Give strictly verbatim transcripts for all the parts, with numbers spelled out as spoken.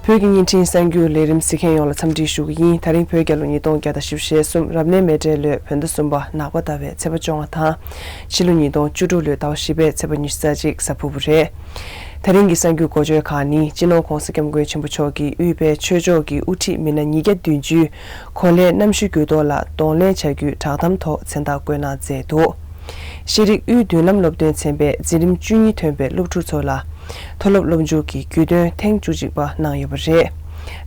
བོད་ཀྱི་བརྙན་འཕྲིན་གསར་འགྱུར་ལས་རིམ་གཟིགས་མཁན་ཡོངས་ལ་འཚམས་འདྲི་ཞུ་གི་ཡིན། ད་རིང་བོད་རྒྱལ་ལོ་ཉིས་སྟོང་བརྒྱ་དང་བཞི་བཅུ་ཞེ་གསུམ་རབ་གནས་མེ་སྤྲེལ་ལོའི་བོད་ཟླ་གསུམ་པ་ནག་པ་ཟླ་བའི་ཚེས་པ་བཅོ་ལྔ་དང་། ཕྱི་ལོ་ཉིས་སྟོང་བཅུ་དྲུག་ལོའི་ཟླ་བ་བཞི་པའི་ཚེས་པ་ཉི་ཤུ་རྩ་གཅིག་གཟའ་ཕུར་བུ་རེད། ད་རིང་གི་གསར་འགྱུར་འགོ་བརྗོད་ཁག་ནི། སྤྱི་ནོར་༧གོང་ས་༧སྐྱབས་མགོན་ཆེན་པོ་མཆོག་གིས་དབུས་པའི་ཆོས་ཕྱོགས་ཀྱི་དབུ་ཁྲིད་མི་སྣ་ཉིས་བརྒྱ་བདུན་ཅུའི་གོ་ལའི་གནམ་གཤིས་འགྱུར་ལྡོག་ལ་གདོང་ལེན་བྱ་རྒྱུའི་བསྒྲགས་གཏམ་ཐོག་མཚན་རྟགས་བཀོད་གནང་མཛད་འདུག། ཤེས་རིག་དབུས་མདུན་ལམ་སློབ་སྟོན་ཚན་པས་འཛིན་རིམ་བཅུ་གཉིས་ཐོན་པའི་སློབ་ཕྲུག་ཚོ་ལ། མཐོ་སློབ་སློབ་འཇུག་གི་རྒྱུས་སྟོན་ཐེངས་བཅུ་གཅིག་པ་གནང་ཡོད་པ་རེད།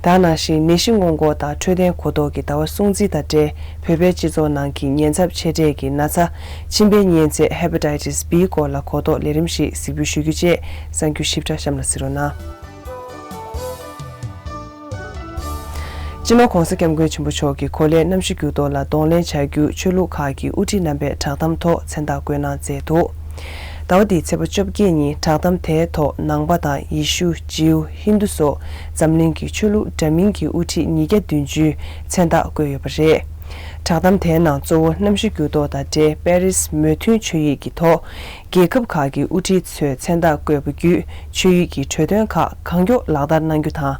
ད་ག་ནང་བཞིན་ནད་གཞི་སྔོན་འགོག་དང་འཕྲོད་བསྟེན་གོ་རྟོགས་ཀྱི་ཟླ་བ་སྲུང་བརྩི་དང་འབྲེལ། བོད་པའི་སྤྱི་ཚོགས་ནང་གི་ཉེན་ཚབས་ཆེ་གྲས་ཀྱི་ན་ཚ་མཆིན་པའི་གཉན་ཚད་Hepatitis B སྐོར་ལ་གོ་རྟོགས་ལས་རིམ་ཞིག་གཟིགས་འབུལ་ཞུ་རྒྱུ་བཅས། གསར་འགྱུར་ཞིབ་ཕྲ་གཤམ་ལ་གཟིགས་རོགས་གནང་། སྤྱི་ནོར་༧གོང་ས་༧སྐྱབས་མགོན་ཆེན་པོ་མཆོག་གིས་གོ་ལའི་གནམ་གཤིས་འགྱུར་ལྡོག་ལ་གདོང་ལེན་བྱ་རྒྱུ་ཆོས་ལུགས་ཁག་གི་དབུ་ཁྲིད་རྣམ་པས་བསྒྲགས་གཏམ་ཐོག་མཚན་རྟགས་བཀོད་གནང་མཛད་འདུག། ཟླ་བ་འདིའི་ཚེས་པ་བཅོ་བརྒྱད་ཉིན་བསྒྲགས་གཏམ་དེའི་ཐོག་ནང་པ་དང་ཡེ་ཤུ། ཇིའུ། ཧིན་རྡུ་སོགས་འཛམ་གླིང་གི་ཆོས་ལུགས་འདྲ་མིན་གྱི་དབུ་ཁྲིད་ཉིས་བརྒྱ་བདུན་ཅུའི་མཚན་རྟགས་བཀོད་ཡོད་པ་རེད། བསྒྲགས་གཏམ་དེའི་ནང་གཙོ་བོ་གནམ་གཤིས་འགྱུར་ལྡོག་དང་འབྲེལ་པེ་རིས་མོས་མཐུན་ཆོད་ཡིག་གི་ཐོག་རྒྱལ་ཁབ་ཁག་གི་དབུ་ཁྲིད་ཚོས་མཚན་རྟགས་བཀོད་པ་བརྒྱུད་ཆོད་ཡིག་གི་གྲོས་དོན་ཁག་གང་མགྱོགས་ལག་བསྟར་གནང་རྒྱུ་དང་།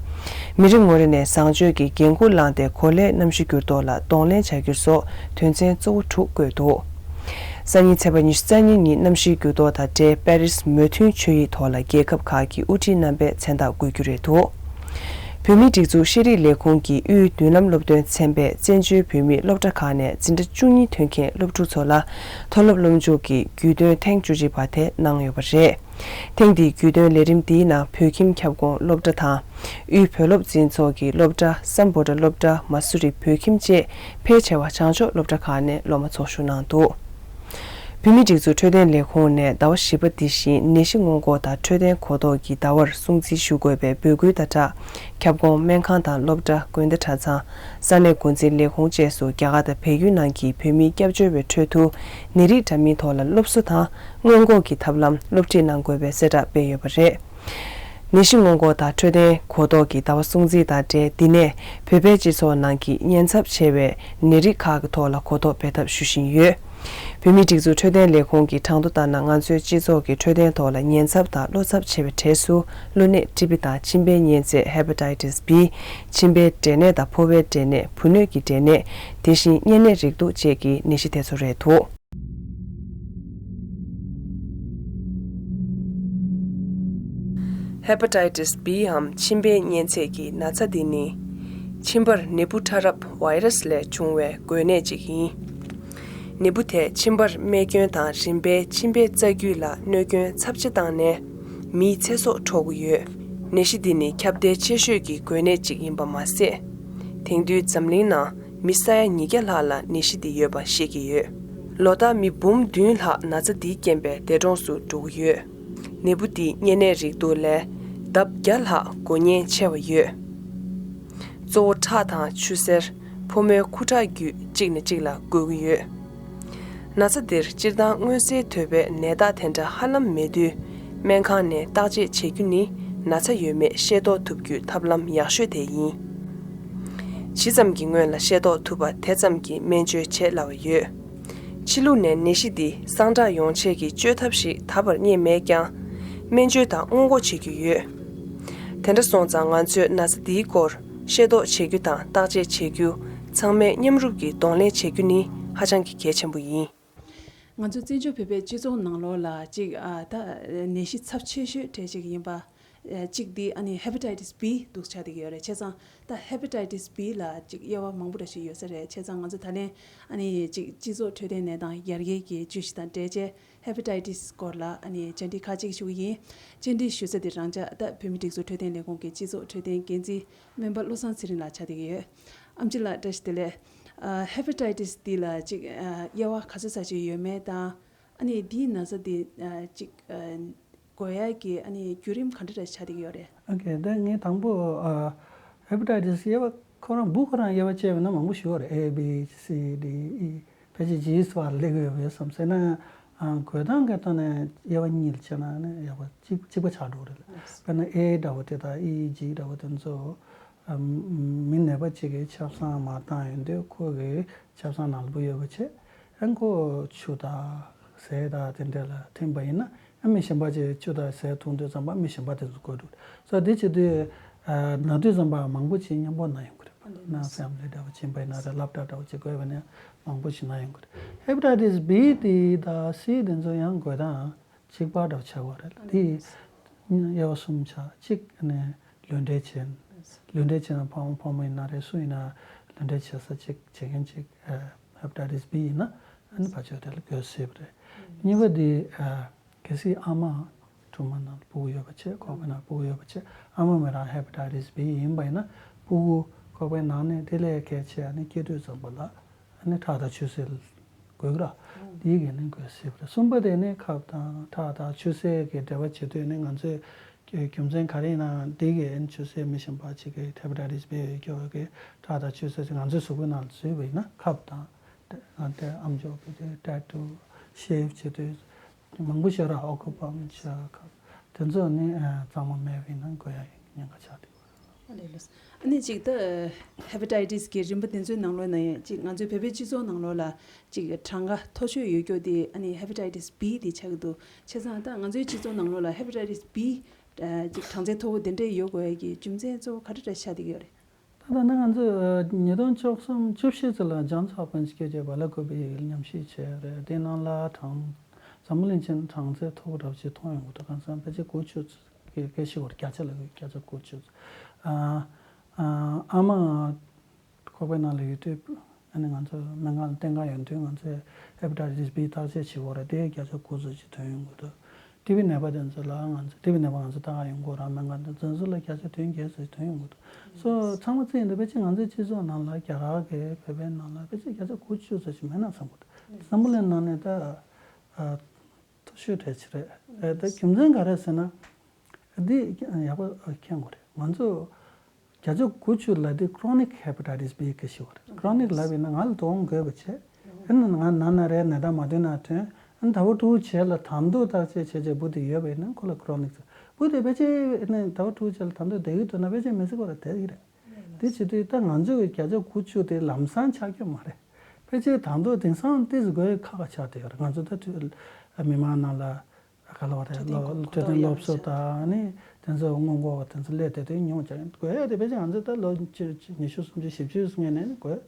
མི་རེ་ངོ་རེ་ནས་བཟང་སྤྱོད་ཀྱི་འགན་འཁུར་བླངས་ཏེ་གོ་ལའི་གནམ་གཤིས་འགྱུར་ལྡོག་ལ་གདོང་ལེན་བྱ་རྒྱུ་སོགས་དོན་ཚན་གཙོ་བོ་དྲུག་བཀོད་འདུག། སང་ཉིན་ཚེས་པ་ཉི་ཤུ་རྩ་གཉིས་ཉིན་གནམ་གཤིས་འགྱུར་ལྡོག་དང་འབྲེལ་པེ་རིས་མོས་མཐུན་ཆོད་ཡིག་ཐོག་ལ་རྒྱལ་ཁབ་ཁག་གི་དབུ་ཁྲིད་རྣམ་པས་མཚན་རྟགས་བཀོད་རྒྱུ་རེད་འདུག། བོད་མིའི་སྒྲིག་འཛུགས་ཤེས་རིག་ལས་ཁུངས་ཀྱི་དབུས་མདུན་ལམ་སློབ་སྟོན་ཚན་པས་བཙན་བྱོལ་བོད་མིའི་སློབ་གྲྭ་ཁག་ནས་འཛིན་གྲྭ་བཅུ་གཉིས་ཐོན་མཁན་སློབ་ཕྲུག་ཚོ་ལ་མཐོ་སློབ་སློབ་འཇུག་གི་རྒྱུས་སྟོན་ཐེངས་བཅུ་གཅིག་པ་དེ་གནང་ཡོད་པ་རེད། ཐེངས་འདིའི་རྒྱུས་སྟོན་ལས་རིམ་འདིའི་ནང་བོད་ཁྱིམ་ཁྱབ་ཁོངས་སློབ་གྲྭ་དང་། དབུས་བོད་སློབ་འཛིན་ཚོགས་ཀྱི་སློབ་གྲྭ། སམ་བྷོ་ཊ་སློབ་གྲྭ། མ་སུ་རི་བོད་ཁྱིམ་བཅས་ཕལ་ཆེ་བ་བྱང་ཕྱོགས་སློབ་གྲྭ་ཁག་ནས་སློབ་མ་ཚོགས་ཞུགས་གནང་འདུག། བོད་མིའི་སྒྲིག་འཛུགས་འཕྲོད་བསྟེན་ལས་ཁུངས་ནས་ཟླ་བ་བཞི་པ་འདི་བཞིན་ནད་གཞི་སྔོན་འགོག་དང་འཕྲོད་བསྟེན་གོ་རྟོགས་ཀྱི་ཟླ་བར་སྲུང་བརྩི་ཞུ་དགོས་པའི་འབོད་སྐུལ་དང་སྦྲགས། ཁྱབ་ཁོངས་སྨན་ཁང་དང་སློབ་གྲྭ། དགོན་སྡེ་གྲྭ་ཚང་། ས་གནས་འགོ་འཛིན་ལས་ཁུངས་བཅས་སུ་རྒྱ་གར་དང་བལ་ཡུལ་ནང་གི་བོད་མིའི་སྐྱབས་བཅོལ་བའི་ཁྲོད་དུ་ནད་རིགས་འདྲ་མིན་ཐོག་ལ་སློབ་གསོ་དང་སྔོན་འགོག་གི་ཐབས་ལམ་སློབ་ཁྲིད་གནང་དགོས་པའི་གསལ་བསྒྲགས་སྤེལ་ཡོད་པ་རེད། ནད་གཞི་སྔོན་འགོག་དང་འཕྲོད་བསྟེན་གོ་རྟོགས་ཀྱི་ཟླ་བ་སྲུང་བརྩི་དང་འབྲེལ། འདི་ནས་བོད་པའི་སྤྱི་ཚོགས་ནང་གི་ཉེན་ཚབས་ཆེ་བའི་ནད་རིགས་ཁག་གི་ཐོག་ལ་གོ་རྟོགས་སྤེལ་ཐབས་ཞུ་བཞིན་ཡོད། བོད་མིའི་སྒྲིག་འཛུགས་འཕྲོད་བསྟེན་ལས་ཁུངས་ཀྱི་གྲངས་ཐོ་ལྟར་ན། ང་ཚོའི་སྤྱི་ཚོགས་ཀྱི་འཕྲོད་བསྟེན་ཐོག་ལ་ཉེན་ཚབས་དང་བློ་འཚབ་ཆེ་བའི་གྲས་སུ་གློ་ནད་ཀྲི་པི་དང་མཆིན་པའི་གཉན་ཚད་Hepatitis B། མཆིན་པའི་འབྲས་ནད་དང་ཕོ་བའི་འབྲས་ནད། བུ་སྣོད་ཀྱི་འབྲས་ནད། དེ་བཞིན་གཉན་ནད་རེག་དུག་བཅས་ཀྱི་ནད་གཞི་དེ་ཚོ་རེད་འདུག། Hepatitis B འམ་མཆིན་པའི་གཉན་ཚད་ཀྱི་ན་ཚ་འདི་ནི། མཆིན་པར་ནད་འབུ་ཕྲ་རབ་Virus ལས་བྱུང་བའི་འགོས་ནད་ཅིག་ཡིན། ནད་འབུ་དེས་མཆིན་པར་རྨས་སྐྱོན་དང་རིམ་པས་མཆིན་པའི་རྩ་རྒྱུད་ལ་གནོད་སྐྱོན་ཚབས་ཆེ་བཏང་ནས་མིའི་ཚེ་སྲོག་འཕྲོག་གི་ཡོད། ནད་གཞི་འདི་ནི་ཁྱབ་གདལ་ཆེ་ཤོས་ཀྱི་འགོས་ནད་ཅིག་ཡིན་པ་མ་ཟད། དེང་དུས་འཛམ་གླིང་ནང་མི་ས་ཡ་ཉིས་བརྒྱ་ལྷག་ལ་ནད་གཞི་འདི་ཡོད་པ་ཤེས་ཀྱི་ཡོད། ལོ་ལྟར་མི་འབུམ་བདུན་ལྷག་ན་ཚ་འདིའི་རྐྱེན་པས་འདས་གྲོངས་སུ་འགྲོ་གི་ཡོད། ནད་འབུ་འདིས་གཉན་ནད་རེག་དུག་ལས་ལྡབ་བརྒྱ་ལྷག་འགོ་ཉེན་ཆེ་བ་ཡོད། གཙོ་བོ་ཁྲག་དང་ཆུ་སེར། ཕོ་མོའི་ཁུ་ཁྲག་བརྒྱུད་གཅིག་ནས་གཅིག་ལ་འགོས་ཀྱི་ཡོད། ན་ཚ་འདིར་སྤྱིར་བཏང་མངོན་གསལ་དོད་པའི་ནད་རྟགས་དེ་འདྲ་ཧ་ལམ་མེད་དུས། སྨན་ཁང་ནས་བརྟག་དཔྱད་བྱེད་རྒྱུ་ནི་ན་ཚ་ཡོད་མེད་ཤེས་རྟོགས་ཐུབ་རྒྱུའི་ཐབས་ལམ་ཡག་ཤོས་དེ་ཡིན། ཇི་ཙམ་གྱི་སྔོན་ལ་ཤེས་རྟོགས་ཐུབ་པ་དེ་ཙམ་གྱིས་སྨན་བཅོས་བྱེད་སླ་བ་ཡོད། ཕྱི་ལུགས་ནས་ནད་གཞི་འདི་སངས་དྲག་ཡོང་ཆེད་ཀྱི་བཅོས་ཐབས་ཤིག་ད་བར་རྙེད་མེད་ཀྱང་། སྨན་བཅོས་དང་སྔོན་འགོག་བྱེད་རྒྱུ་ཡོད། དེ་འདྲ་སོང་ཙང་ང་ཚོས་ན་ཚ་འདིའི་སྐོར་ཤེས་རྟོགས་བྱེད་རྒྱུ་དང་བརྟག་དཔྱད་བྱེད་རྒྱུ། ཚང་མས་མཉམ་རུབ་ཀྱིས་གདོང་ལེན་བྱེད་རྒྱུ་ནི་ཧ་ཅང་གི་གལ་ཆེན་པོ་ཡིན། ང་ཚོ་བཙན་བྱོལ་བོད་པའི་སྤྱི་ཚོགས་ནང་ལོགས་ལ་གཅིག་ཨ་ད་ནད་གཞི་ཚབས་ཆེ་ཤོས་གྲས་གཅིག་ཡིན་པ། ཨ་གཅིག་འདི་ཨ་ནི་Hepatitis B འདུག་ཆགས་བསྡད་ཀྱི་ཡོད་རེད། བྱས་ཙང་ད་Hepatitis B ལ་གཅིག་དབྱེ་བ་མང་པོ་འདྲ་ཞིག་ཡོད་ས་རེད། བྱས་ཙང་ང་ཚོ་ད་ལན་ཨ་ནི་གཅིག་སྤྱི་ཚོགས་འཕྲོད་བསྟེན་ནད་དང་ཡར་རྒྱས་ཀྱི་བརྗོད་གཞི་དང་འབྲེལ་བྱས་Hepatitis སྐོར་ལ་ཨ་ནི་བཅར་འདྲི་ཁག་ཅིག་ཞུ་གི་ཡིན། བཅར་འདྲི་ཞུ་ས་འདི་རང་ཅག་ད་བོད་མིའི་སྒྲིག་འཛུགས་འཕྲོད་བསྟེན་ལས་ཁུངས་ཀྱི་སྤྱི་ཚོགས་འཕྲོད་བསྟེན་འགན་འཛིན་སྨན་པ་བློ་བཟང་ཚེ་རིང་ལགས་ཆགས་བསྡད་ཀྱི་ཡོད། ཨེམ་ཆི་ལགས་བཀྲ་ཤིས་བདེ་ལེགས། ཨ་Hepatitis འདི་ལ་གཅིག་ཨ་དབྱེ་བ་ག་ཚོད་ཙམ་ཞིག་ཡོད་མེད་དང་། ཨ་ནི་འདིའི་ན་ཚ་འདི་ཨ་གཅིག་ཨ་འགོས་ཡག་གི་ཨ་ནི་བརྒྱུད་རིམ་ག་འདྲ་འདྲ་ཆགས་བསྡད་ཀྱི་ཡོད་རེད། ཨོ་ཁེ། ད་ངས་དང་པོ་ཨ་Hepatitis དབྱེ་བ་ཁོ་རང་འབུ་ཁོ་རང་དབྱེ་བ་ཕྱེ་བ་ན་མང་པོ་ཞིག་ཡོད་རེད། A B C D E ཕལ་ཆེར་G བར་སླེབས་ཀྱི་ཡོད་པས་བསམ། ཟེར་ན་ཨ་འགོས་སྟངས་ཀྱི་ཐོག་ནས་དབྱེ་བ་གཉིས་ལ་ཕྱེ་ན་ནི་ཡག་པ་གཅིག་གཅིག་པ་ཆགས་འགྲོ་གི་རེད། དཔེར་ན་A འདྲ་བོ་དེ་དང་E G འདྲ་བོ་དེ་ཚོ་ཨ་མི་ནད་པ་གཅིག་གིས་ཆབ་གསང་མར་བཏང་ཡོང་དུས་ཁོ་གི་ཆབ་གསང་ནང་ལ་འབུ་ཡོད་པ་བྱས། ཨ་ཁོ་ཆུ་དང་ཟས་དང་དེ་འདྲ་ལ་ཐིམ་པ་ཡིན་ན། ཨ་མི་གཞན་པ་ཅིག་ཆུ་དང་ཟས་འཐུང་དུས་ཙམ་པ་མི་གཞན་པ་དེ་ཚོ་འགོས་འགྲོ། སོ་དེ་བྱེད་དུས་ ཨ་ན་དུས་ཙམ་པ་མང་པོ་ཅིག་མཉམ་པོ་ན་ཡོང་གི་རེད། ཨ་ལས་ན་ལགས། ཕེ་མི་ལི་འདྲ་བོ་ཅིག་ཡིན་པ་ཡིན་ན་རེད། སློབ་གྲྭ་འདྲ་བོ་ཅིག་དགོས་པ་ཡིན་ན་མང་པོ་ཞིག་ན་ཡོང་གི་རེད། ཧེ་པ་ཊའི་ཊིས་བྷི་དེ་དང་སི་དེ་ཚོ་ཡང་དགོས་དང་གཅིག་པ་འདྲ་བོ་ཆགས་པ་རེད། ཨ་དེ་ལས། དབྱེ་བ་གསུམ་ཆགས། གཅིག་ནས་ལུས་འབྲེལ་བྱེད། ལུས་འབྲེལ་བྱེད་ན་ཕོ་ཕོ་མོ་ཡིན་ན་རེད། སུ་ཡིན་ན་ལུས་འབྲེལ་བྱེད་ས་གཅིག་བྱེད་མཁན་གཅིག་ཨ་ཧེ་པ་ཊའི་ཊིས་བྷི་ཡིན་ན་ཨ་ནི་ཕར་ཕྱོགས་དེ་ལ་དགོས་སྲིད་པ་རེད། གཉིས་པ་དེ་ཨ་གལ་སྲིད་ཨ་མ་གྲོང་པ་ནང་ལ་ཕྲུ་གུ་ཡོད་པ་བྱས། ཁོག་པའི་ནང་ཕྲུ་གུ་ཡོད་པ་བྱས། ཨ་མ་མོ་རང་ཧེ་པ་ཊའི་ཊིས་བྷི་ཡིན་པ་ཡིན་ན་ཕྲུ་གུ་ཁོག་པའི་ནང་ནས་དེ་ལས་གལ་ཆེ་ཨ་ནི་སྐྱེ་དུས་ཙམ་པ་ལ་ཨ་ནི་ཁྲག་དང་ཆུ་སེར་དགོས་ཀྱི་ར། དེའི་གི་ནི་དགོས་སྲིད་པ་རེད། གསུམ་པ་དེ་ནི་ཁབ་དང་ཁྲག་དང་ཆུ་སེར་གི་འབྲེལ་བ་བྱེད་དུས་ནི་ང་ཚོས་རྒྱུ་མཚན་ག་རེ་ཡིན་ན་དེ་གི་ཨ་ནི་ཆུ་སེར་མི་གཞན་པ་ཅིག་གི་ཧེ་པ་ཊའི་ཊིས་བྷི་ཡོད་ཀྱོག་གི་ཁྲག་དང་ཆུ་སེར་ང་ཚོའི་གཟུགས་པོའི་ནང་ལ་འཛུལ་བ་ཡིན་ན་ཁབ་དང་ང་དེ་ཨམ་ཅོག་གི་དེ་ཊེ་ཊུ་ཤེབ་བྱེད་དུས་མང་པོ་ཞིག་ར་ཨོ་ཁུ་པང་ཆ་ཁབ་དེ་ཚོ་ནི་གཙང་མ་མེད་པ་ཡིན་ན་དགོས་ཡ་ཡིན་ཉེན་ཁ་ཆགས་འདུག་ཨ་ལས་ལགས། ཨ་ནི་ཅིག་ད་ཧེ་པ་ཊའི་ཊིས་གི་རིམ་པ་དེ་ཚོའི་ནང་ལོགས་ན་ཡང་ཅིག་ང་ཚོའི་བོད་པའི་སྤྱི་ཚོགས་ནང་ལོགས་ལ་ཅིག་གྲངས་ཀ་མཐོ་ཤོས་ཡོད་རྒྱུ་དེ་ཨ་ནི་ཧེ་པ་ཊའི་ཊིས་བྷི་དེ་ཆགས་ཀྱི་འདུག་བྱས་ཙང་ད་ང་ཚོའི་སྤྱི་ཚོགས་ནང་ལོགས་ལ་ཧེ་པ་ཊའི་ཊིས་བྷི་ཅིག་གྲངས་ཚད་མཐོ་པོ་དེ་འདྲས་ཡོད་དགོས་ཡ་གི་རྒྱུ་མཚན་གཙོ་བོ་ག་རེ་འདྲ་ཆགས་བསྡད་ཀྱི་ཡོད་རེད། ད་ལྟ་ན་ང་ཚོས་ཉིས་སྟོང་བཅུ་གསུམ་བཅུ་བཞི་ཙམ་ལ་ཇོན་ཛོན་ཧོབ་ཀིན་སི་སྐད་ཆའི་བྷ་ལ་ཀོ་བི་ཉམས་ཞིབ་བྱས་རེད། དེ་ནང་ལ་གྲངས་འཛམ་བུ་གླིང་ཆེན་གྲངས་ཚད་མཐོ་པོ་འདྲ་བོ་ཅིག་མཐོང་ཡོང་གི་འདུག་གང་ཟེར་ན་ཕལ་ཆེར་དགུ་བཅུ་ཙམ་གི་སྐད་ཤེས་བར་བརྒྱ་ཆ་ལ་བརྒྱ་ཆ་དགུ་བཅུ་ཙམ། ཨ་ཨ་ཨ་མ་ཁོག་པའི་ནང་ལ་ཡོད་དུས་ཨ་ནི་ང་ཚོ་སྨན་ཁང་ལ་བསྟེན་ག་ཡོང་དུས་ང་ཚོས་ཧེ་པ་ཊའི་ཊིས་བྷི་བརྟག་དཔྱད་བྱེད་དགོས་རེད། དེ་བརྒྱ་ཆ་དགུ་ཙམ་ཅིག་ཐོན་ཡོང་གི་འདུག་ཊི་བི་ནད་པ་དེ་ཚོ་ལ་ང་ཚོ་ཊི་བི་ནད་པ་ང་ཚོ་ལྟ་ག་ཡོང་དགོས་ར། སྨན་ཁང་དེ་ཚོ་ལ་བརྒྱ་ཆ་བདུན་བརྒྱད་ཙམ་ཐོན་ཡོང་གི་འདུག་སོ་ཚང་མ་བརྩིས་ཡིན་དུས་ཕལ་ཆེར་ང་ཚོའི་སྤྱི་ཚོགས་ནང་ལ་རྒྱ་གར་གྱི་བོད་པའི་ནང་ལ་ཕལ་ཆེར་བརྒྱ་ཆ་དགུ་བཅུ་ཙམ་ཞིག་མེད་ན་བསམ་གི་འདུག་འཛམ་བུ་གླིང་ནང་ནས་ད་ཨ་མཐོ་ཤོས་གྲས་ཅིག་རེད། ཨ་ད་རྒྱུ་མཚན་ག་རེ་ཟེར་ན་འདི་ཡག་པོ་མཁྱེན་དགོས་རེད། ང་ཚོ་བརྒྱ་ཆ་དགུ་བཅུ་ལ་དེ་ཁོ་རོ་ནིག་ཧེ་པ་ཊའི་ཊིས་བྷི་གི་ཤི་བ་རེད། ཁོ་རོ་ནིག་ལབ་ཡིན་ན་ང་ལ་དོ་དགོས་པ་བྱས། ཨ་ནི་ང་ན་ན་རེད། ནད་རྟགས་མ་ཐོན་ན་ཐོན། ཨ་ནི་ཟླ་བ་དྲུག་རྗེས་ལ་དང་དུ་བརྟག་དཔྱད་བྱས་བྱས་འབུ་དེ་ཡོད་པ་ཡིན་ན་ཁོ་ལ་ཁོ་རོ་ནིག་ཟེར། འབུ་དེ་ཕལ་ཆེར་ཨ་ནི་ཟླ་བ་དྲུག་རྗེས་ལ་དང་དུ་བསྡད་ཀྱི་འདུག་ན་ཕལ་ཆེར་མི་ཚེ་ག་ར་བསྡད་ཀྱི་རེད། དེ་བྱེད་དུས་ད་ང་ཚོའི་བརྒྱ་ཆ་དགུ་བཅུ་དེ་ལམ་སང་ཆགས་རྒྱུ་མ་རེད། ཕལ་ཆེར་དང་དུ་དེང་སང་ཏོག་ཙམ་དགོས་ཁག་ཁག་ཆགས་བསྡད་ཡོད་རེད། ང་ཚོ་ད་དུས་མི་མང་ནང་ལ། ག་ལ་བ་རེད། འཕྲོད་བསྟེན་སློབ་འཕྲོད་བསྟེན་སློབ་གསོ་དང་ནི་དེ་ཚོ་སྔོན་འགོག་དེ་ཚོ་སླེབས་བསྡད་དུས་ཉུང་ཅང་དགོས་ཡ་དེ་ཕལ་ཆེར་ང་ཚོ་ད་ལོ་ཉི་ཤུ་སུམ་ཅུ་བཞི་བཅུ་སྔོན་ནས་ནི་དགོས།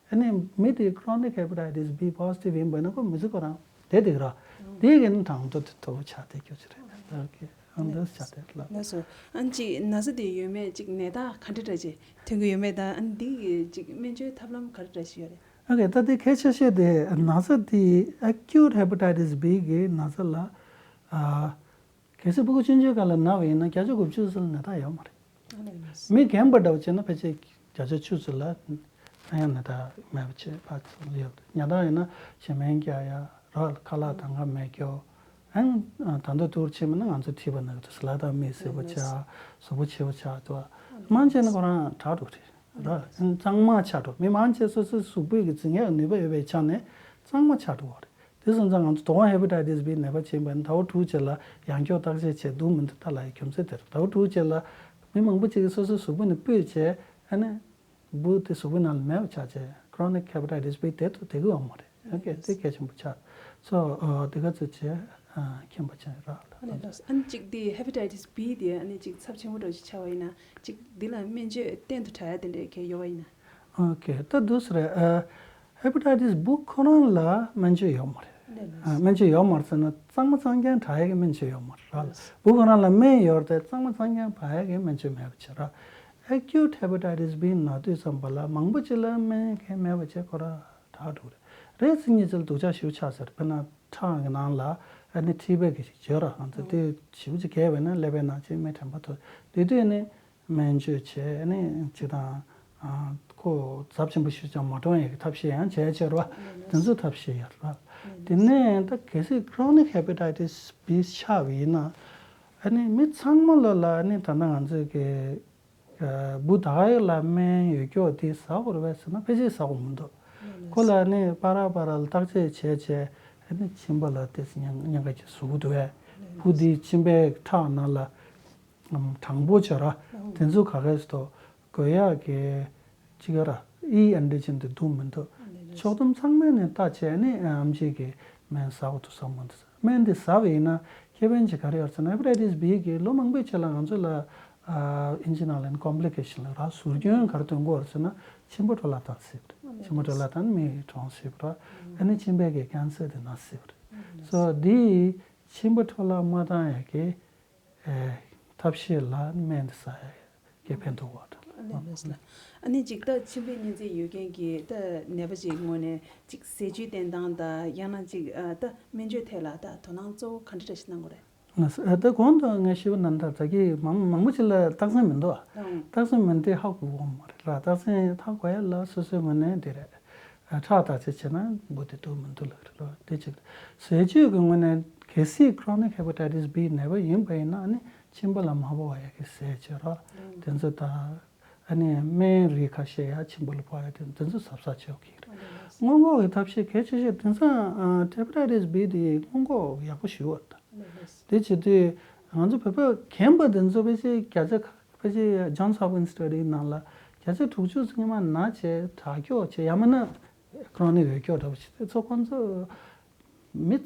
ཨ་ནི་མི་དེ་ཁོ་རོ་ནིག་ཧེ་པ་ཊའི་ཊིས་བྷི་པོ་སི་ཊིབ་ཡིན་པ་ན་ཁོ་མི་ཚེ་ཁོ་རང་བསྡད་བསྡད་ཀྱི་ར། དེ་གི་ནི་གྲངས་ཐོ་དེ་མཐོ་པོ་ཆགས་བསྡད་རྒྱུ་ཅིག་རེད། ད་གི་ཨང་དེ་ཆགས་བསྡད་ལ། ལགས་སོ། ཨ་ནི་ཅིག་ན་ཚ་དེ་ཡོད་མེད་ཅིག་ནད་རྟགས་ག་འདྲ་འདྲ་ཅིག་ཐོན་གྱི་ཡོད་མེད་དང་ཨ་ནི་འདི་གི་ཅིག་སྨན་བཅོས་ཐབས་ལམ་ག་འདྲ་འདྲ་ཞིག་ཡོད་རེད། ཨོ་ཁེ། ད་དེ་གལ་ཆེ་ཤོས་དེ་ན་ཚ་དེ་ཨེ་ཀིའུ་ཊི་ཧེ་པ་ཊའི་ཊིས་བྷི་གི་ན་ཚ་ལ་ཨ་གལ་སྲིད་ཕྲུ་གུ་ཆུང་ཆུང་སྒང་ལ་ན་བ་ཡིན་ན་བརྒྱ་ཆ་དགུ་བཅུ་ཙམ་ལ་ནད་རྟགས་ཡོད་མ་རེད། མི་རྒན་པ་འདྲ་བོ་བྱས་ན་ཕལ་ཆེར་བརྒྱ་ཆ་བཅུ་ཙམ་ལ་ཡང་ནད་རྟགས་མེད་པ་བྱས་ཕར་ཚུར་ཡོད། ཉལ་ཐ་ཡིན་ན་བྱེ་སྨན་རྒྱག་ཡ་རོ་ལ་ཁ་ལག་དང་ག་མེད་སྐྱོ། ཨང་ད་ལྟ་ཐུར་ཕྱིན་མིན་ན་ང་ཚོ་ཁྲིད་པ་ན་གི་ཚོ་ལ་དྭགས་མི་སེར་པོ་ཆགས་གཟུགས་པོ་ཆེ་བོ་ཆགས་འདུག་མང་ཆེ་ན་ཁོ་རང་དྲག་འགྲོ་རེད། ར་གཙང་མ་ཆགས་འགྲོ། མི་མང་ཆེ་སོ་སོའི་གཟུགས་པོའི་གི་འཛིན་ཡག་ནུས་པ་ཡོད་པའི་ཆ་ནས་གཙང་མ་ཆགས་འགྲོ་བ་རེད། དེ་སོང་ཙང་ང་ཚོ་དོ་དགོང་ཧེ་པ་ཊའི་ཊིས་བྷི་ནད་པ་ཕྱིན་པ་ཡིན་ན་ཟླ་བ་དྲུག་རྗེས་ལ་ཡང་སྐྱར་བརྟག་དཔྱད་བྱེད་འདུག་མི་འདུག་ལྟ་ལ་ཡི་རྒྱུ་མཚན་དེ་རེད། ཟླ་བ་དྲུག་རྗེས་ལ་མི་མང་པོ་ཅིག་གིས་སོ་སོའི་གཟུགས་པོ་ནས་སྤོས་བྱས་ཨ་ནི་འབུ་དེ་གཟུགས་པོའི་ནང་ལ་མེད་པ་ཆགས་བྱས་ཁོ་རོ་ནིག་ཧེ་པ་ཊའི་ཊིས་བྷི་དེ་ཚོ་དེ་གི་འོང་མ་རེད། ཨོ་ཁེ། དེ་གལ་ཆེན་པོ་ཆགས་སོ། དེ་ག་ཚོད་བྱས་མཁྱེན་པ་ཆགས་རག་ལ། ཨ་ནི་ལགས་སོ། ཨ་ནི་གཅིག་དེ་ཧེ་པ་ཊའི་ཊིས་བྷི་དེ་ཨ་ནི་གཅིག་ཚབས་ཆེན་པོ་འདྲ་ཞིག་ཆགས་པ་ཡིན་ན་གཅིག་འདི་ལ་སྨན་བཅོས་གཏན་དུ་དྲག་ཡ་དེ་འདྲའི་གལ་ཡོད་པ་ཡིན་ན། ཨོ་ཁེ། ད་འདུག་སེ་རེད། ཨ་ཧེ་པ་ཊའི་ཊིས་འབུ་ཁོ་རང་ལ་སྨན་བཅོས་ཡོད་མ་རེད། ཨ་སྨན་བཅོས་ཡོད་མ་རེད་ཟེར་ན་གཙང་མ་གཙང་རྐྱང་དྲག་ཡ་གི་སྨན་བཅོས་ཡོད་མ་རེད་ར། འབུ་ཁོ་རང་ལ་སྨན་ཡོད་རེད་དེ་གཙང་མ་གཙང་རྐྱང་དྲག་ཡ་གི་སྨན་བཅོས་མེད་པ་བྱས་ར། ཨེ་ཀིའུ་ཊི་ཧེ་པ་ཊའི་ཊིས་བྷི་ན་དུས་ཙམ་པ་ལ་མང་པོ་ཅིག་ལ་སྨན་གང་མེད་པ་བྱས་ཁོ་ར་དྲག་འགྲོ་གི་རེད། རེས་གཅིག་གཉིས་ཅིག་ལ་སྡུག་ཅག་ཞེ་པོ་ཆགས་ཟེར། དཔེར་ན་ཁྲག་གི་ནང་ལ་ཨ་ནི་མཁྲིས་པའི་གི་ཞིག་བརྗོད་ར། ང་ཚོ་དེ་ཞེ་པོ་ཅིག་གས་པས་ན་ཀླད་པའི་ནང་ཅིག་མི་དྲན་པ་ཐོབ། དེ་དུས་ནི་སྨན་བཅོས་བྱས་ནི་ཅིག་དང་ཁོ་ཚབས་ཆེན་པོ་ཞིག་ཀྱང་མ་གཏོང་ཡས་ཀྱི་ཐབས་ཤེས་ཡང་བྱས་བྱས་ར། དེ་ཚོ་ཐབས་ཤེས་ཡོད་ར། དེ་ནས་ད་གལ་སྲིད་ཁོ་རོ་ནིག་ཧེ་པ་ཊའི་ཊིས་བྷི་ཆགས་པ་ཡིན་ན་ཨ་ནི་མི་ཚང་མ་ལ་ལ་ཨ་ནི་ད་ལྟ་ང་ཚོས་ཀྱི་འབུ་ད་ག་ཡག་ལ་སྨན་ཡོད་ཀྱོག་དེ་ཟ་དགོས་རེད་པས་ཟེར་ན་ཕལ་ཆེར་ཟ་དགོས་མི་འདུག་ཁོ་ལ་ནི་པ་ར་པ་ར་ལ་བརྟག་དཔྱད་བྱས་བྱས་ཨ་ནི་མཆིན་པ་ལ་དེ་ཉེན་ཉེན་ཁ་ཅིག་ཟུག་འདུག་བས། འབུ་དེ་མཆིན་པའི་ཁྲག་ནང་ལ་གྲང་པོ་བྱས་ར། དེ་ཚོ་ག་གས་སུ་དགོས་ཡག་གི་ཅི་ག་ར་ཨི་ཨན་ཏི་ཇེན་དེ་འདུག་མི་འདུག་ཕྱོགས་བསྡོམས་ཚང་མས་ནི་བལྟས་བྱས་ནི་ཨམ་ཆི་གི་སྨན་ཟ་དགོས་འདུག་ཟ་མི་འདུག་སྨན་དེ་ཟ་བ་ཡིན་ན་ཁེ་ཕན་ཅིག་ག་རེ་ཡོད་ཟེར་ན་ཧེ་པ་ཊའི་ཊིས་བྷི་གི་ལོ་མང་པོའི་ཆེད་ལ་ང་ཚོ་ལ་ ཨ་ཨིན་ཇི་ནང་ལ་ཡིན་ན་ཀོམ་པི་ལི་ཀེ་ཤན་ལབ་ར། ཟུར་སྐྱོན་ག་རེ་ཐོན་གྱི་ཡོད་རེད་ཟེར་ན་མཆིན་པ་འཕྲོ་བརླག་བཏང་སྲིད་པ་རེད། མཆིན་པ་འཕྲོ་བརླག་བཏང་ན་མི་གྲོངས་སྲིད་པ་རེད། ཨ་ནི་མཆིན་པའི་གི་ཀན་སར་དེ་ན་སྲིད་པ་རེད། སོ་འདི་མཆིན་པ་འཕྲོ་བརླག་མ་བཏང་ཡ་གི་ཨེ་ཐབས་ཤེས་ལ་སྨན་དེ་ཟ་ཡ་གི་ཕན་ཐོགས་པ་རེད། ཨ་ནི་ལགས་སོ། ཨ་ནི་ཅིག་ད་མཆིན་པའི་གཉན་ཚད་ཡོད་མཁན་གྱི་ད་ནད་པ་ཅིག་ངོས་ནས་ཅིག་ཟས་བཅུད་བསྟེན་སྟངས་དང་ཡང་ན་ཅིག་ཨ་ད་སྨན་བཅོས་ཐད་ལ་ད་དོ་སྣང་གཙོ་བོ་ག་འདྲ་འདྲ་ཞིག་གནང་དགོས་རེད། ལགས་སོ། ཨ་ད་གོང་དུ་ངས་ཞུས་པ་ནང་ལྟར་ད་གི་མང་མང་པོ་ཅིག་ལ་རྟགས་མཚན་མི་འདུག་ཨ། ཨང་། རྟགས་མཚན་མི་འདུག་ཧ་གོ་གི་མ་རེད་ལ། རྟགས་མཚན་ཧ་གོ་ཡ་ལ་སོ་སོའི་ངོས་ནས་འདི་རེད། ཨ་ཁྲག་བརྟག་དཔྱད་བྱས་ན་འབུ་དེ་འདུག་མི་འདུག་ལབ་རེད་ལ། དེ་གཅིག་རེད། ཟས་བཅུད་ཀྱི་ངོས་ནས་གལ་སྲིད་chronic hepatitis B ནད་པ་ཡིན་པ་ཡིན་ན་ཨ་ནི་མཆིན་པ་ལ་མ་ཕོག་པ་ཡ་གི་ཟས་བཅུད་ར་དེ་ཚོ་དང་། ཨ་ནི་སྨན་རིགས་ཁ་ཤས་ཡ་མཆིན་པ་ལ་ཕོག་ཡ་དེ་འདི་ཚོ་གཟབ་གཟབ་བྱེད་དགོས་ཀྱི་རེད། སྔོན་འགོག་གི་ཐབས་ཤེས་གལ་ཆེ་ཤོས་དེང་སང་ཨ་hepatitis B དེ་སྔོན་འགོག་ཡག་པོ་ཞུ་བ་དང་། དེ་བྱེད་དུས་ང་ཚོ་བོད་པ་རྒན་པ་དེ་ཚོ་ཕལ་ཆེར་བརྒྱ་ཆ་ཕལ་ཆེར་Johns Hopkins study ནང་ལ་བརྒྱ་ཆ་དྲུག་ཅུ་ཙམ་ཉི་མ་ན་བྱས་དྲག་སྐྱོག་བྱས་ཡང་མིན་ན་chronic འོས་སྐྱོག་འདྲ་པོ་བྱེད་དུས་ཚོ་ཁོང་ཚོ་མི།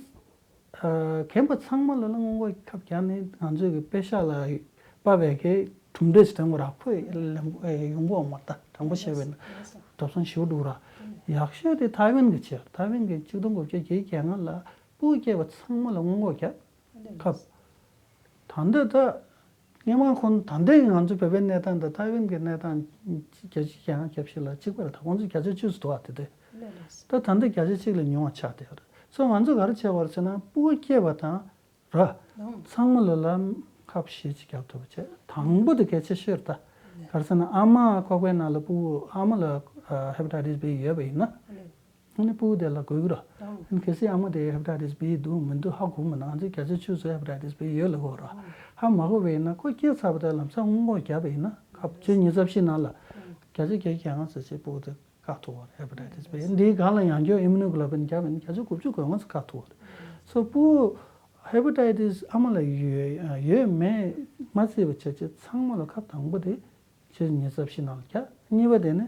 རྒན་པ་ཚང་མ་ལ་ལ་སྔོན་འགོག་ཁབ་རྒྱག་ནས་ང་ཚོའི་གི་པེ་ཤག་ལ་དཔའ་བའི་གི་གྲུབ་འབྲས་དྲང་པོ་རག་པོ་ལེན་ཡོང་གི་ཡོད་མ་རེད། དྲང་པོ་བཤད་པས་ན་དོགས་ཟོན་ཞེ་པོ་འདུག་ར། ཡག་ཤོས་དེ་ཐའེ་ཝན་གི་བྱས། ཐའེ་ཝན་གི་ཆིག་སྟོང་དགུ་བརྒྱ་བརྒྱད་ཅུ་གྱ་ལྔ་ལ་སྤུ་གུ་སྐྱེས་པ་ཚང་མ་ལ་སྔོན་འགོག་རྒྱག་ཁབ། ད་ལྟ་ད། སྔོན་མ་ཁོང་ད་ལྟའི་ང་ཚོ་བོད་པའི་གནས་སྟངས་དང་ཐའེ་ཝན་གྱི་གནས་སྟངས་བརྒྱ་ཆ་བརྒྱ་ཆ་བརྒྱ་ཞིག་ལ་གཅིག་པ་རེད། ད་ཁོང་ཚོ་བརྒྱ་ཆ་བཅུ་ཙམ་འདུག་ཨ། དེ་དེ་ད་ད་ལྟ་བརྒྱ་ཆ་གཅིག་ལས་ཉུང་བ་ཆགས་བསྡད་ཡོད་རེད། སོ་ང་ཚོ་ག་རེ་བྱས་པ་རེད་ཟེར་ན་སྤུ་གུ་སྐྱེས་པ་དང་ར་ཚང་མ་ལ་ལ་ཁབ་བཞི་ཅིག་རྒྱག་ཐུབ་པ་བྱས། དང་པོ་དེ་གལ་ཆེ་ཤོས་རེད། ད་ག་རེ་ཟེར་ན་ཨ་མ་ཁོག་པའི་ནང་ལ་སྤུ་གུ་ཨ་མ་ལ་hepatitis B ཡོད་པ་ཡིན་ན། ཨ་ནི་སྤུ་གུ་དེ་ལ་འགོས་ཀྱི་ར། ཨ་ནི་གལ་སྲིད་ཨ་མ་དེ་hepatitis B འདུག་མི་འདུག་ཧ་གོ་མེད་ན་ང་ཚོས་བརྒྱ་ཆ་བཅུ་ཙམ་hepatitis B ཡོད་ལབ་དགོས་ར། ཧ་མ་གོ་བ་ཡིན་ན་ཁོ་སྐྱེས་ཚར་བ་དེ་ལམ་སང་སྔོན་འགོག་བརྒྱབ་པ་ཡིན་ན་ཁབ་བཅུ་ཉི་ཤུ་རྩ་བཞི་ནང་ལ་བརྒྱ་ཆ་བརྒྱད་ཅུ་གྱ་ལྔ་ཙམ་ཞིག་སྤུ་གུ་དེ་བཀག་ཐུབ་པ་རེད། hepatitis B འདིའི་སྒང་ལ་ཡང་བསྐྱར་immunoglobulin བརྒྱབ་པ་ཡིན་ན་བརྒྱ་ཆ་དགུ་བཅུ་གོ་ལྔ་ཙམ་བཀག་ཐུབ་པ་རེད། སོ་སྤུ་གུ་hepatitis ཨ་མ་ལ་ཡོད་ཡོད་མེད་མ་བརྩིས་པ་བྱས་བྱས་ཚང་མ་ལ་ཁབ་དང་པོ་དེ་བཅུ་ཉི་ཤུ་རྩ་བཞི་ནང་ལ་བརྒྱབ། གཉིས་པ་དེ་ནི་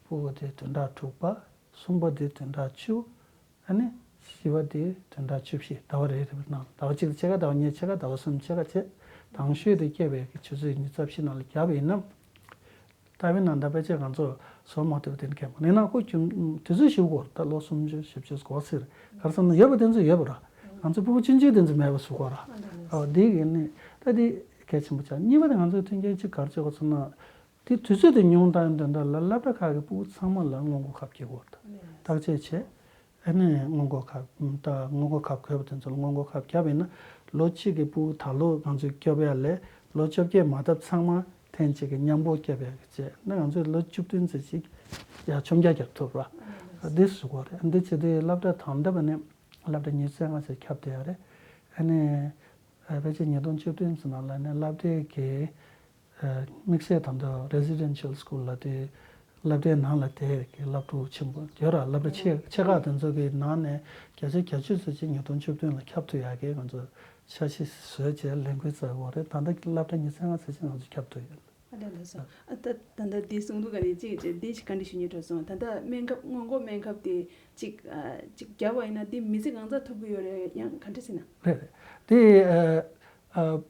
སྤུ་གུ་དེ་བདུན་ཕྲག་དྲུག་པ། གསུམ་པ་དེ་བདུན་ཕྲག་བཅུ། ཨ་ནི་བཞི་པ་དེ་བདུན་ཕྲག་བཅུ་བཞི། ཟླ་བ་རེ་རེ་བའི་ནང་ཟླ་བ་གཅིག་ལ་ཕྱེད་ཀ་ཟླ་བ་གཉིས་ལ་ཕྱེད་ཀ་ཟླ་བ་གསུམ་ལ་ཕྱེད་ཀ་བྱས། དང་ཤོས་དེ་སྐྱེས་པའི་ཆུ་ཚོད་ཉི་ཤུ་རྩ་བཞི་ནང་ལ་བརྒྱབ་པ་ཡིན་ན། ད་བའི་ནང་ད་ཕལ་ཆེར་ང་ཚོ་བཟོ་མ་ཐུབ་པ་དེ་ནི་མཁན་པོ་ནས་ན་ཁོ་རྒྱུན་དུས་ཚོད་ཞིག་འགོར་ད་ལོ་སུམ་ཅུ་བཞི་བཅུ་འགོར་སྲིད་རེད། ག་རེ་ཟེར་ན་ཡོད་པ་དེ་ཚོ་ཡོད་པ་ར། ང་ཚོ་སྤུ་གུ་ཆུང་ཆུང་དེ་ཚོ་མེད་པ་བཟོ་དགོས་ར། ཨོ་དེ་གི་ནི་ད་དེ་གལ་ཆེན་པོ་ཆགས། གཉིས་པ་དེ་ང་ཚོའི་མཐུན་རྐྱེན་གཅིག་ག་རེ་བྱེད་དགོས་ཟེར་ན། དེ་དུས་ཚོད་དེ་ཉུང་བཏང་དོན་དག་ལ་སློབ་གྲྭ་ཁག་གི་སྤུ་གུ་ཚང་མ་ལ་སྔོན་འགོག་ཁབ་སྐྱེ་དགོས་རེད། བརྟག་དཔྱད་བྱས། ཨ་ནི་སྔོན་འགོག་ཁབ་ད་སྔོན་འགོག་ཁབ་དགོས་པ་དེ་ཚོ་ལ་སྔོན་འགོག་ཁབ་བརྒྱབ་པ་ཡིན་ན་ལོ་གཅིག་གི་སྤུ་གུ་ད་ལོ་ང་ཚོས་སྐྱོབ་ཡ་ལས་ལོ་བཅོ་བརྒྱད་མ་བཏབ་ཚང་མ་ཐེངས་གཅིག་གི་མཉམ་པོ་སྐྱོབ་ཡ་གི་བྱས་ན་ང་ཚོས་ལོ་བཅུ་བདུན་ཙམ་ཞིག་ཡ་མཆོང་རྒྱ་རྒྱབ་ཐུབ་ར། འདི་བཟོ་དགོས་རེད། འདི་བྱེད་དུས་སློབ་གྲྭ་དང་འདོད་པ་ནི་སློབ་གྲྭ་ཉི་ཤུ་རྩ་ལྔ་ཙམ་ཁྱབ་བསྡད་ཡ་རེད། ཨ་ནི་ཕལ་ཆེར་ཉིས་སྟོང་བཅུ་བདུན་ཙམ་ནང་ལ་ནི་སློབ་གྲྭའི་གི་དམིགས་བསལ་ད་ལྟ་residential school ལབ་དུས་སློབ་གྲྭའི་ནང་ལ་དེ་གི་སློབ་ཕྲུག་ཆེན་པོ་ཡོད་ར། སློབ་གྲྭ་ཆེ་ཆེ་ཁག་དེ་ཚོ་གི་ནང་ནས་བརྒྱ་ཆ་བརྒྱད་ཅུ་ཙམ་ཅིག་ཉིས་སྟོང་བཅུ་བདུན་ལ་ཁྱབ་ཐུབ་ཡག་གི་ང་ཚོ་འཆར་གཞི་བཟོས་བྱས་ལས་འགུལ་བཙུགས་ཡོད་རེད། ད་ལྟ་སློབ་གྲྭ་ཉི་ཤུ་རྩ་ལྔ་ཙམ་ཅིག་ང་ཚོ་ཁྱབ་ཐུབ་ཡོད། ཨ་ལས་ལགས་སོ། ཨ་ད་ད་ལྟ་འདི་གསུང་དུས་ག་ནས་གཅིག་བྱས་འདི་ཞིག་བཀའ་འདྲི་ཞུ་སྙིང་བྲོ་སོང་། ད་ལྟ་སྨན་ཁབ་སྔོན་འགོག་སྨན་ཁབ་དེ་གཅིག་ཨ་གཅིག་བརྒྱབ་པ་ཡིན་ན་འདི་མི་ཚེ་གང་ཙམ་ཐོབ་ཀྱི་ཡོད་རེད། ཡང་ག་འདྲ་ཟེར་ན། རེད་རེད། དེ་ཨ་ཨ།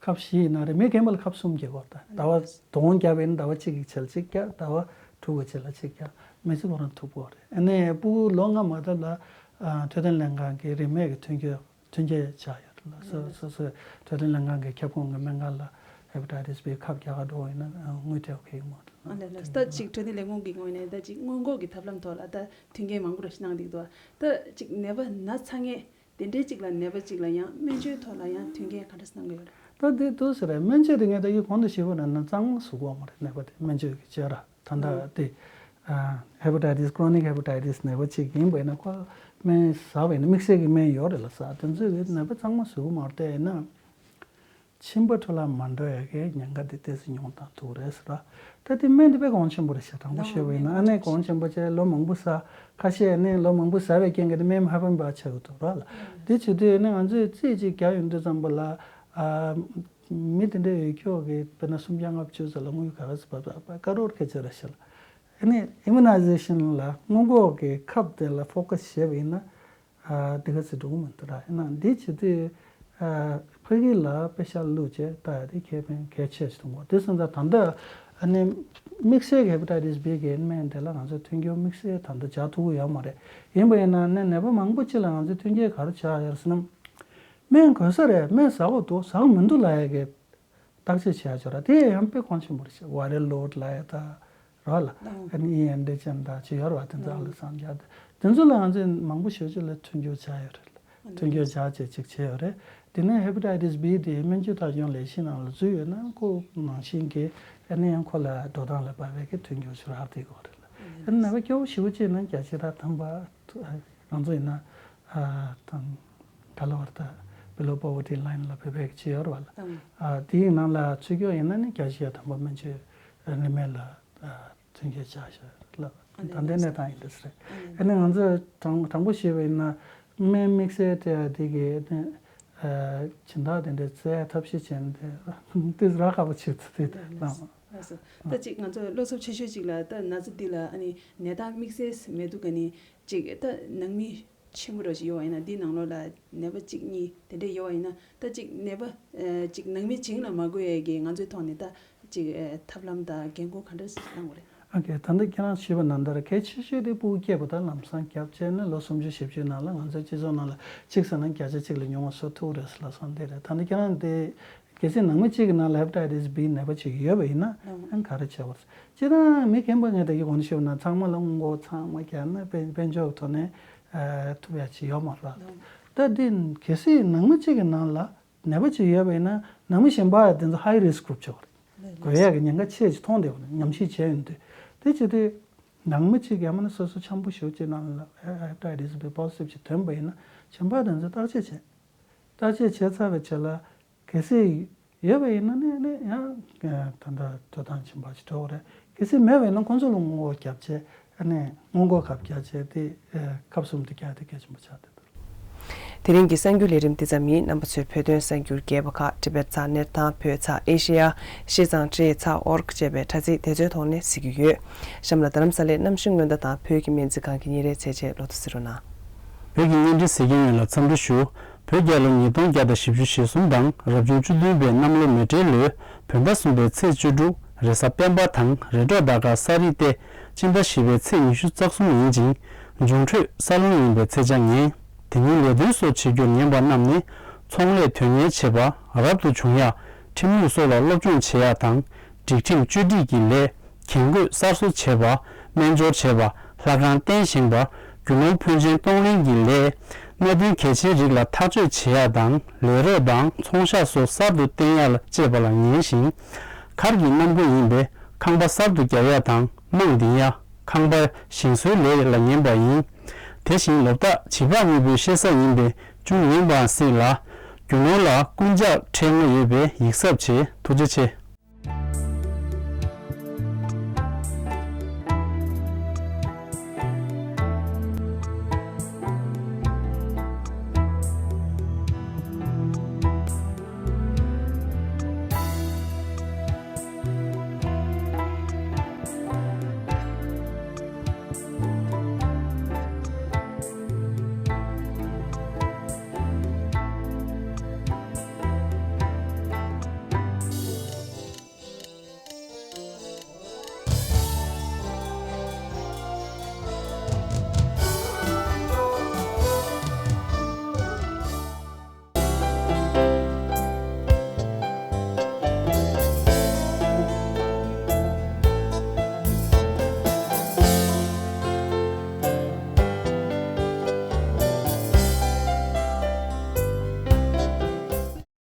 ཁབ་བཞི་ཡིན་ན་རེད། མི་རྒན་པ་ལ་ཁབ་གསུམ་རྒྱག་དགོས་རེད། ད་ཟླ་བ་དོ་དགོང་བརྒྱབ་པ་ཡིན་ན་ཟླ་བ་གཅིག་གི་ཆེད་གཅིག་རྒྱག་ཟླ་བ་དྲུག་གི་ཆེད་ལ་གཅིག་རྒྱག་མི་ཚེ་ཁོ་རང་ཐུབ་ཀྱི་ཡོད་རེད། ཨ་ནི་སྤུ་གུ་ལོ་ལྔ་མ་ཐོན་ལ་ཨ་འཕྲོད་བསྟེན་ལྷན་ཁང་གི་རིན་མེད་ཀྱི་མཐུན་འགྱུར་མཐུན་རྐྱེན་ཆགས་ཡོད་རེད་ལ། སོ་སོ་སོའི་འཕྲོད་བསྟེན་ལྷན་ཁང་གི་ཁྱབ་ཁོངས་ཀྱི་སྨན་ཁང་ལ་hepatitis B ཁབ་རྒྱག་ག་འགྲོ་བ་ཡིན་ན་དངུལ་སྤྲད་དགོས་ཀྱི་མ་རེད། ཨ་ལས་ལགས་སོ། ད་ཅིག་འཕྲོད་བསྟེན་ལས་ཁུངས་ཀྱི་ངོས་ནས་ད་ཅིག་སྔོན་འགོག་གི་ཐབས་ལམ་ཐོག་ལ་ད་མཐུན་རྐྱེན་མང་པོ་རེ་ཞིག་གནང་བསྡད་ཀྱི་འདུག་ད་ཅིག་ནད་པ་ན་ཚ་ངེས་དེ་འདྲའི་ཅིག་ལ་ནད་པ་ཅིག་ལ་ཡང་སྨན་བཅོས་ཐོག་ལ་ཡང་མཐུན་རྐྱེན་ག་འདྲ་གནང་གི་ཡོད་རེད། ད་དེ་འདུག་ཟེར་རེད། སྨན་བཅོས་དེ་ངས་ད་ཡིག་གོང་དུ་ཞུས་པ་ནང་ན་གཙང་མ་བཟོ་དགོས་མ་རེད། ནད་པ་དེ་སྨན་བཅོས་ཀྱི་བྱས་ར། ད་ལྟ་དེ་hepatitis chronic hepatitis ནད་པ་ཅིག་ཡིན་པ་ཡིན་ན་ཁོ་སྨན་ཟ་བ་ཡིན་ན་དམིགས་བསལ་གྱི་སྨན་ཡོད་རེད་ལ་ཟ། དེ་ཚོས་ནད་པ་གཙང་མ་བཟོ་གི་མ་རེད། དེ་ཡིན་ན་མཆིན་པ་འཕྲོ་བརླག་མ་འགྲོ་ཡ་གི་ཉེན་ཁ་དེ་ཏོག་ཙམ་ཉུང་བཏང་ཐུབ་རེད་ཟེར་ར། ད་དེ་སྨན་དེ་དཔེ་གོང་ཆེན་པོ་རེད་ཤག་དྲང་པོ་ཤོད་པ་ཡིན་ན་ཨ་ནི་གོང་ཆེན་པོ་བྱས་ལོ་མང་པོ་ཟ། ཁ་ཤས་ནི་ལོ་མང་པོ་ཟ་བའི་རྐྱེན་གྱིས་དེ་སྨན་ཧ་པན་པ་ཆགས་ཀྱི་འདུག་ར་ལ། དེ་བྱེད་དུས་ནི་ང་ཚོས་རྩིས་གཅིག་རྒྱག་ཡོང་དུས་ཙམ་པ་ལ་ཨ། མི་དེ་འདྲའི་འོས་སྐྱོག་གི་དཔེར་ན་སུམ་བརྒྱ་ལྔ་བཅུ་ཙམ་ལ་དངུལ་ག་རེ་ཟེར་བ་བ་ཀ་རོར་སྐད་ཆ་རེད་ཤག་ཨ་ནི་immunization ལ་སྔོན་འགོག་གི་ཁབ་དེ་ལ་focus བྱས་པ་ཡིན་ན་ཨ་དེ་ག་ཚོད་འགྲོ་གི་མི་འདུག་ར། ཡིན་ན་འདི་བྱེད་དུས་ཨ་ ཕ་གི་ལ་དཔེ་ཤ་བླུགས་བྱས་ལྟ་ཡ་དེ་ཁེ་ཕན་གལ་ཆེ་ཞིག་མཐོང་གོ། དེ་སོང་ཙང་ད་ལྟ་ཨ་ནི་དམིགས་བསལ་གྱི་ཧེ་པ་ཊའི་ཊི་སི་བྷི་གི་སྨན་དེ་ལ་ང་ཚོས་མཐུན་འགྱུར་དམིགས་བསལ་ད་ལྟ་རྒྱག་ཐུབ་ཀྱི་ཡོད་མ་རེད། ཡིན་པ་ཡིན་ན་ནད་ནད་པ་མང་པོ་ཅིག་ལ་ང་ཚོས་མཐུན་རྐྱེན་ག་རེ་བྱ་ཡོད་ཟེར་ན། སྨན་དགོས་ས་རེད། སྨན་ཟ་དགོས་འདུག་ཟ་གི་མི་འདུག་ལབ་ཡ་གི་བརྟག་དཔྱད་བྱེད་ཡ་ཅིག་ཡོད་རེད། དེ་ཡང་དཔེ་གལ་ཆེན་པོ་རེད། ཝ་རེ་ལོཌ་ལབ་ཡ་ད་རོ་ལ། ཨ་ནི་ཨི་ཨེན་ཌི་ཅན་ད་ཅིག་ཡོད་རེད་བ། དེ་ཚོ་ཨ་ལ་སང་རྒྱ་དེ་ཚོ་ལ་ང་ཚོས་མང་པོ་ཞེ་ཅིག་ལ་མཐུན་འགྱུར་བྱས་ཡོད་རེད། མཐུན་འགྱུར་བྱས་བྱས་ཅིག་བྱས་ཡོད་རེད། དེ་ནས་ཧེ་པ་ཊའི་ཊི་སི་བྷི་དེ་སྨན་བཅོས་ཐད་སྐྱོང་ལས་གཞི་ནང་ལ་འཛུལ་ཡོད་ན་ཁོ་ནང་བཞིན་གྱི་ཨ་ནི་ཡང་ཁོ་ལ་འགྲོ་སྟངས་ལ་བབས་པའི་གི་མཐུན་འགྱུར་ཞིག་རག་བསྡད་ཡོད་རེད་ལ། ཨ་ནི་ནད་པ་སྐྱོ་བོ་ཞེ་པོ་ཅིག་ན་བརྒྱ་ཆ་ད་ཐམ་པ་ང་ཚོ་ཡིན་ན་ཨ་དང་ག་ལ་བར་ད་below poverty line ལ་བབས་པའི་གི་ཅིག་ཡོད་རེད་བ་ལ། ཨ་དེའི་ནང་ལ་ཚུད་སྐྱོ་ཡིན་ན་ནི་བརྒྱ་ཆ་ཐམ་པ་སྨན་བཅོས་རིན་མེད་ལ་ཨ་མཐུན་རྐྱེན་བྱ་ཞིང་ལ། ཨ་ནི་ད་ལྟའི་གནས་སྟངས་ཡིན་འདི་སྲིད། ཨ་ནི་ང་ཚོས་དྲང་དྲང་པོ་བཤད་པ་ཡིན་ན་སྨན་དམིགས་བསལ་སྤྲད་ཡ་དེ་གི་ནི་ཨ་སྦྱིན་བདག་དེ་འདྲའི་བཙལ་ཐབས་ཤེས་བྱས་ནས་དེ་དེ་རག་ཁག་པོ་ཆགས་ཚུལ་དེ་ལགས་སོ། ད་ཅིག་ང་ཚོ་བློ་འཚབ་ཆེ་ཤོས་ཅིག་ལ་ད་ན་ཚ་འདི་ལ་ཨ་ནི་ནད་རྟགས་དམིགས་བསལ་མེད་འདུག་ག་ནི་ཅིག་ད་ནང་མི་ཆེན་པོ་རོ་ཞིག་ཡོད་པ་ཡིན་ན་འདིའི་ནང་ལོགས་ལ་ནད་པ་གཅིག་གཉིས་དེ་འདྲས་ཡོད་པ་ཡིན་ན་ད་ཅིག་ནད་པ་ཨ་ཅིག་ནང་མི་བྱིངས་ལ་མ་འགོས་ཡས་ཀྱི་ང་ཚོའི་ཐོག་ནས་ད་ཅིག་ཨ་ཐབས་ལམ་དང་འགན་ཁུར་ག་འདྲས་གནང་དགོས་རེད། ཨ་ཀེ། ད་ལྟ་ཁྱེད་རང་ཞུས་པ་ནང་ལྟར་གལ་ཆེ་ཤོས་དེ་ཕྲུ་གུ་སྐྱེས་པ་དང་ལམ་སང་སྐྱབས་བྱས་ནས་ལོ་སུམ་ཅུ་བཞི་བཅུའི་ནང་ལ་ང་ཚོའི་སྤྱི་ཚོགས་ནང་ལ་གཅིག་ཟེར་ན་བརྒྱ་ཆ་གཅིག་ལ་ཉུང་བ་བཟོ་ཐུབ་རེད་ཟེར་ལབ་སོང་དེ་རེད། ད་ལྟ་ཁྱེད་རང་དེ་གལ་སྲིད་ནང་མི་གཅིག་གི་ནང་ལ་ཧེ་པ་ཊའི་ཊི་སི་བྷི་ནད་པ་ཅིག་ཡོད་པ་ཡིན་ན་ཨང་ག་རེ་བྱེད་དགོས་རེད། སྤྱིར་བཏང་མི་རྒན་པ་ངས་ད་གི་གོང་ཞུས་པ་ན་ཚང་མ་ལ་སྔོན་འགོག་ཚང་མ་བརྒྱབ་ན་དཔལ་དཔལ་འབྱོར་ཐོག་ནས་ཨ་ཐུབ་ཡ་ཅིག་ཡོད་མ་རེད། ད་འདི་གལ་སྲིད་ནང་མི་གཅིག་གི་ནང་ལ་ནད་པ་ཅིག་ཡོད་པ་ཡིན་ན་ནང་མི་གཞན་པ་དེ་ཚོ་ཧའི་རི་སི་ཀི་གུ་རུབ་ཆགས་རེད། འགོས་ཡག་གི་ཉེན་ཁ་ཆེ་ཅིག་མཐོང་བསྡད་ཡོད་རེད། ཉམས་ཞིབ་བྱས་ཡོང་དུས་དེ་བྱེད་དུས་ནང་མི་གཅིག་ཡང་མིན་ན་སོ་སོ་འཆམ་པོ་ཞེ་ཅིག་ནང་ལ་ཧེ་པ་ཊའི་ཊི་སི་བྷི་པོ་སི་ཊིབ་ཅིག་ཐོན་པ་ཡིན་ན་གཞན་པ་དེ་ཚོ་བརྟག་དཔྱད་བྱས། བརྟག་དཔྱད་བྱས་ཚར་བའི་རྗེས་ལ་གལ་སྲིད་ཡོད་པ་ཡིན་ན་ནི་ནི་ཡང་ད་ལྟ་དོ་དམ་ཆེན་པོ་ཞིག་འགྲོ་གི་རེད། གལ་སྲིད་མེད་པ་ཡིན་ན་ཁོང་ཚོ་ལ་སྔོན་འགོག་བརྒྱབ་བྱས་ཨ་ནི་སྔོན་འགོག་ཁབ་བརྒྱབ་བྱས་དེ་ཁབ་གསུམ་དུ་བརྒྱབ་དེ་གལ་ཆེན་པོ་ཆགས་བསྡད་འདུག་དེ་རིང་གི་གསར་འགྱུར་ལས་རིམ་འདི་ཙམ་ཡིན། རྣམ་པ་ཚོས་བོད་དོན་གསར་འགྱུར་རྒྱས་པ་ཁག Tibet་ཚགས་གནས་སྟངས་བོད་ཚགས་ཨེ་ཤེ་ཡ་ཤིས་ཙང་ཀྲེ་ཚགས་ཨོར་ཅེས་པའི་དྲ་ཚིགས་དེ་ཚོའི་ཐོག་ནས་གཟིགས་ཀྱི་ཡོད། གཤམ་ལ་རྡ་རམ་ས་ལའི་གནམ་གཤིས་སྔོན་བརྡ་དང་བོད་ཀྱི་སྨན་རྩིས་ཁང་གི་ཉིན་རེའི་ཚེས་ཆེན་ལོ་ཐོ་གཟིགས་རོགས་གནང་། བོད་ཀྱི་བརྙན་འཕྲིན་གཟིགས་མཁན་ཡོངས་ལ་འཚམས་འདྲི་ཞུ། བོད་རྒྱལ་ལོ་ཉིས་སྟོང་བརྒྱ་དང་བཞི་བཅུ་ཞེ་གསུམ་དང་རབ་བྱུང་བཅུ་བདུན་པའི་གནམ་ལོ་མེ་སྤྲེལ་ལོའི་བོད་ཟླ་གསུམ་པའི་ཚེས་བཅུ་དྲུག་རེས་གཟའ་སྤེན་པ་དང་རེས་འགྲོགས་ཟླ་སྐར་ས་རིས་ཏེ་སྤྱི་ཟླ་བཞི་པའི་ཚེས་ཉི་ཤུ་རྩ་གསུམ་ཡིན་ཅིང་། འབྱུང་འཕྲོད་ས་ལུག་ཡིན་པའི་ཚེས་ཆ་ངན། དེ་ཉིན་ལས་དོན་སོགས་བྱེད་རྒྱུར་ཉན་པ་རྣམས་ནི་ཚོང་ལས་དོན་གཉེར་བྱེད་པ་རབ་ཏུ་བྱུང་ཡ། ཁྲིམས་ལུགས་སོགས་ལ་སློབ་སྦྱོང་བྱེད་ཡ་དང་། སྒྲིག་ཁྲིམས་བཅོས་སྒྲིག་གི་ལས། རྒྱན་གོས་གསར་བཟོ་བྱེད་པ། སྨན་སྦྱོར་བྱེད་པ། ལྷ་ཁང་རྟེན་བཞེངས་པ། རྒྱུ་ནོར་ཕོན་ཆེན་གཏོང་ལེན་གྱི་ལས། གནད་དོན་གལ་ཆེའི་རིགས་ལ་ཐག་གཅོད་བྱེད་ཡ་དང་ལས་རོགས་དང་ཚོང་ཤག་སོགས་གསར་དུ་བསྟེང་ཡ་ལ་བཅས་པ་ལ་ཉན་ཞིང་། མཁར་གྱི་གནམ་སྒོ་ཡིན་པས་ཁང་པ་གསར་དུ་རྒྱག་ཡ་དང་རྨང་འདིང་ཡ། ཁང་པ་བཞེངས་སྲོལ་ལས་ལ་ཉན་པ་ཡིན། དེ་བཞིན་ལོ་རྟགས་བྱིས་པ་དངོས་པོའི་བཤད་ས་ཡིན་པས་ཅུང་ཉན་པའང་སྲིད་ལ། རྒྱུ་ནོར་ལ་རྐུན་ཇག་ཁྲེལ་ངོ་ཡོད་པས་ཡིག་གཟབ་བྱེད། ཐུགས་རྗེ་ཆེ།